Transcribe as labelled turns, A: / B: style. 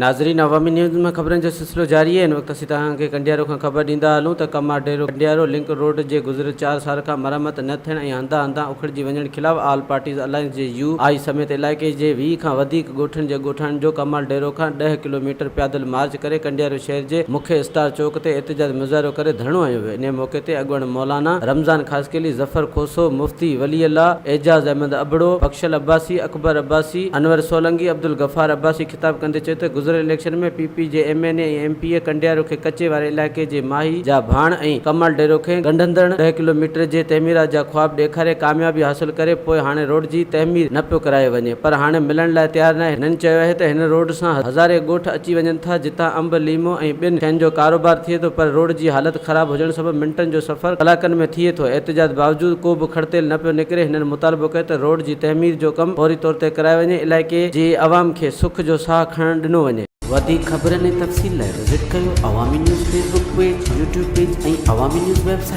A: ناظرين عوامي نيوز ۾ خبرن جو سلسلو جاري آهي هن وقت اسين توهان کي ڪنڊيارو کان خبر ڏيندا هلون ته ڪمار ڊيرو ڪنڊيارو لنڪ روڊ جي گذريل چار سال کان مرمت نه ٿيڻ ۽ هنڌان هنڌان اکڙجي وڃڻ خلاف آل پارٽيز الائنس جي يو آئي سميت علائقي جي 20 کان وڌيڪ ڳوٺن جي ڳوٺاڻن جو ڪمال ڊيرو کان ڏهه ڪلو ميٽر پيادل مارچ ڪري ڪنڊيارو شهر جي مکيه اسٽار چوڪ تي احتجاج مظاهرو ڪري ڌرڻو هنيو ويو انهي موقعي تي اڳواڻ مولانا رمضان خاصخيلي، ظفر کوسو، مفتي ولي الله، اعجاز احمد ابڙو، بخشل عباسي، اڪبر عباسي، انور سولنگي، عبدالغفار عباسي خطاب ڪندي چيو ته گذريل اليڪشن ۾ پي پي جي ايم اين اي ۽ ايم پي اي ڪنڊيارو کي ڪچي واري علائقي جي ماهي جا ڀاڻ ۽ ڪمال ڊيرو کي ڳنڍندڙ ڏهه ڪلو ميٽر جي تعميرات جا خواب ڏيکاري ڪاميابي حاصل ڪري پوء هاڻي روڊ جي تعمير نه پيو ڪرايو وڃي پر هاڻي ملڻ لاء تيار ناهي هنن چيو آهي ته هن روڊ سان هزارين ڳوٺ اچي وڃن ٿا جتان انب ليمو ۽ ٻين شين جو ڪاروبار ٿئي ٿو پر روڊ جي حالت خراب هجڻ سبب منٽن جو سفر ڪلاڪن ۾ ٿئي ٿو، احتجاج باوجود ڪو به کڙتيل نه پيو نڪري، هنن مطالبو ڪيو ته روڊ جي تعمير جو ڪم فوري طور تي ڪرايو وڃي، علائقي جي عوام کي سک جو ساهه کڻڻ ڏنو وڃي.
B: وڌيڪ خبرن ۽ تفصيل لاء وزٽ ڪيو Awami news Facebook page, YouTube page ۽ Awami news website.